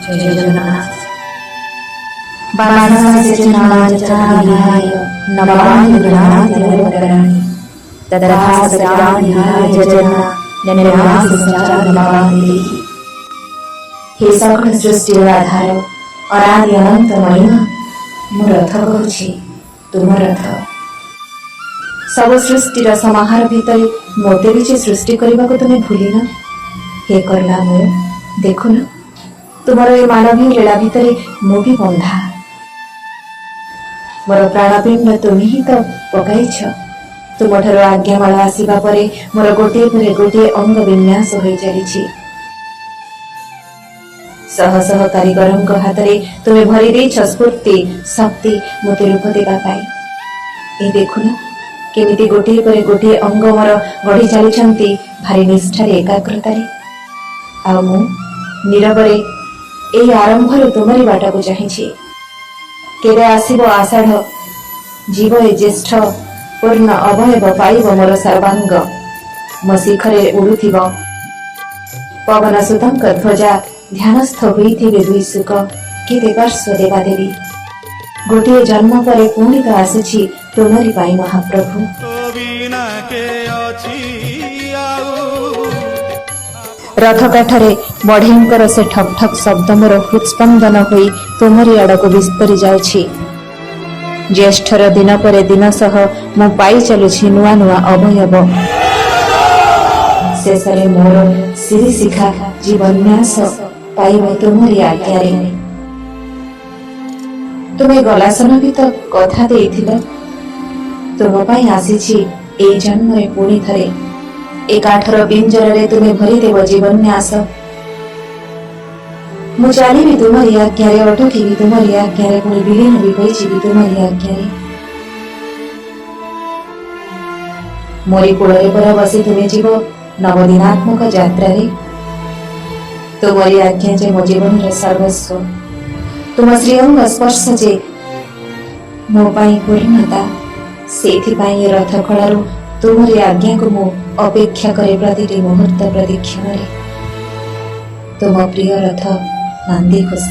ଜୟ ଜଗନ୍ନାଥ। ବାସନାଚନାଚନାବିହାୟ ନବାନି ଗଣାତି ତଥା ସଜାନିହାୟ ଜନା ନନ୍ୟାସ ସଞ୍ଚାରମାନିଦେହି। ହେ ସକଳ ସୃଷ୍ଟିର ଆଧାର, ଅନାଦି ଅନନ୍ତ ମହିମା, ମୁଁ ରଥ କହୁଛି, ତୁମ ରଥ। ସବୁ ସୃଷ୍ଟିର ସମାହାର ଭିତରେ ମୋତେ ବି ଯେ ସୃଷ୍ଟି କରିବାକୁ ତୁମେ ଭୁଲିନ। ହେ କରୁଣାମୟ, ଦେଖୁନ, ତୁମର ଏ ମାନବୀୟ ଲୀଳା ଭିତରେ ମୁଁ ବି ବନ୍ଧା। ମୋର ପ୍ରାଣପିଣ୍ଡ ତୁମେ ହିଁ ତ ପକାଇଛ। ତୁମଠାରୁ ଆଜ୍ଞାମାଳ ଆସିବା ପରେ ମୋର ଗୋଟିଏ ପରେ ଗୋଟିଏ ଅଙ୍ଗ ବିନ୍ୟାସ ହୋଇ ଚାଲିଛି। ଶହ ଶହ କାରିଗରଙ୍କ ହାତରେ ତୁମେ ଭରି ଦେଇଛ ସ୍ଫୂର୍ତ୍ତି, ଶକ୍ତି ମୋତେ ରୂପ ଦେବା ପାଇଁ। ଏ ଦେଖୁନ, କେମିତି ଗୋଟିଏ ପରେ ଗୋଟିଏ ଅଙ୍ଗ ମୋର ଗଢି ଚାଲିଛନ୍ତି ଭାରି ନିଷ୍ଠାରେ, ଏକାଗ୍ରତାରେ। ଆଉ ମୁଁ ନୀରବରେ ଏଇ ଆରମ୍ଭରୁ ତୁମରି ବାଟକୁ ଚାହିଁଛି। କେବେ ଆସିବ ଆଷାଢ଼, ଯିବ ଏ ଜ୍ୟେଷ୍ଠ, ପୂର୍ଣ୍ଣ ଅବୟବ ପାଇବ ମୋର ସର୍ବାଙ୍ଗ। ମୋ ଶିଖରେ ଉଡୁଥିବ ପବନ ସୁତଙ୍କ ଧ୍ୱଜା, ଧ୍ୟାନସ୍ଥ ହୋଇଥିବେ ଦୁଇ ଶୁକ, କେତେ ପାର୍ଶ୍ୱ ଦେବାଦେବୀ। ଗୋଟିଏ ଜନ୍ମ ପରେ ପୁଣି ତ ଆସୁଛି ତୁମରି ପାଇଁ ମହାପ୍ରଭୁ। ତୋ ବିନା କେ ଅଛି ଆଉ? ରଥକାଠରେ ବଢେଇଙ୍କର ସେ ଠକ୍ ଠକ୍ ଶବ୍ଦ ମୋର ହୃତ୍ସ୍ପନ୍ଦନ ହୋଇ ତୁମରି ଆଡ଼କୁ ବିସ୍ତରି ଯାଉଛି। ଜ୍ୟେଷ୍ଠର ଦିନ ପରେ ଦିନ ସହ ମୁଁ ପାଇ ଚାଲୁଛି ନୂଆ ନୂଆ ଅବୟବ। ଶେଷରେ ମୋର ଶିରିଶିଖା ଜୀବନ୍ୟାସ ପାଇବ ତୁମରି ଆଜ୍ଞାରେ। ତୁମେ ଗଲାସନ ବି ତ କଥା ଦେଇଥିଲ। ତୁମ ପାଇଁ ଆସିଛି ଏଇ ଜନ୍ମରେ ପୁଣି ଥରେ। ଏ କାଠର ପିଞ୍ଜରରେ ତୁମେ ଭରିଦେବ ଜୀବନ୍ୟାସ। ମୁଁ ଚାଲିବି ତୁମରି ଆଜ୍ଞାରେ, ଅଟକିବି ତୁମରି ଆଜ୍ଞାରେ, ପୁଣି ବିଲୀନ ବି ହୋଇଯିବି ତୁମରି ଆଜ୍ଞାରେ। ମୋରି କୂଳରେ ପରା ବସି ତୁମେ ଯିବ ନବଦିନାତ୍ମକ ଯାତ୍ରାରେ। ତୁମରି ଆଜ୍ଞା ଯେ ମୋ ଜୀବନର ସର୍ବସ୍ୱ, ତୁମ ଶ୍ରୀଅଙ୍ଗ ସ୍ପର୍ଶ ଯେ ମୋ ପାଇଁ ପୂର୍ଣ୍ଣତା, ସେଇଥିପାଇଁ ଏ ରଥ ଖଳାରୁ ତୁମରି ଆଜ୍ଞାକୁ ମୁଁ ଅପେକ୍ଷା କରେ ପ୍ରତିଟି ମୁହୂର୍ତ୍ତ, ପ୍ରତିକ୍ଷଣରେ। ତୁମ ପ୍ରିୟ ରଥ ନନ୍ଦିଘୋଷ।